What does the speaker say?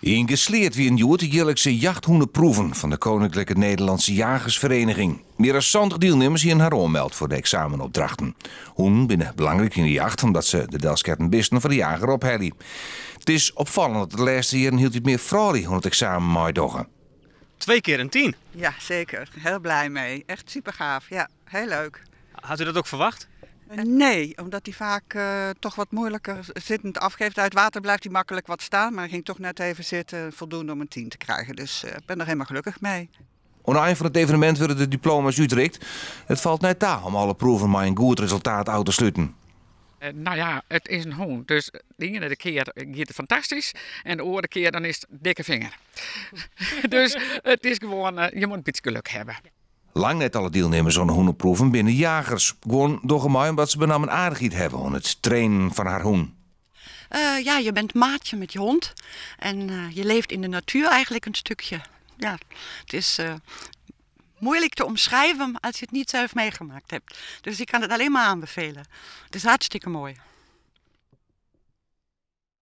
Yn Sleat wienen hjoed de jierlikse jachthûneproeven fan de Koninklijke Nederlandse Jagersvereniging. Mear as 70 dielnimmers hienen har oanmeld foar de eksamenopdrachten. Hûnen binne belangryk yn de jacht omdat se de delsketten bisten foar de jager ophelje. It is opfallend dat de lêste jierren hieltyd mear froulju oan it eksamen meidogge. Twee keer een 10. Ja, zeker. Heel blij mee. Echt super gaaf. Ja, heel leuk. Had u dat ook verwacht? Nee, omdat hij vaak toch wat moeilijker zittend afgeeft. Uit water blijft hij makkelijk wat staan, maar hij ging toch net even zitten, voldoende om een 10 te krijgen. Dus ik ben er helemaal gelukkig mee. Oan de ein fan it evenemint wurde de diploma's útrikt. It falt net ta om alle proeven mei in goed resultaat ôf te sluten. Nou ja, it is in hûn, dus de iene kear giet it fantastysk en de oare kear dan is it dikke finger. Dus it is gewoan, je moatte in bytsje gelok hawwe. Lang net alle dielnimmers oan de hûneproeven binne jagers. Guon dogge mei omdat se benammen aardichheid hawwe oan it trainen fan har hûn. Ja, je bent maatje met je hond en je leeft in de natuur eigenlijk een stukje. Ja, het is moeilijk te omschrijven als je het niet zelf meegemaakt hebt. Dus ik kan het alleen maar aanbevelen. Het is hartstikke mooi.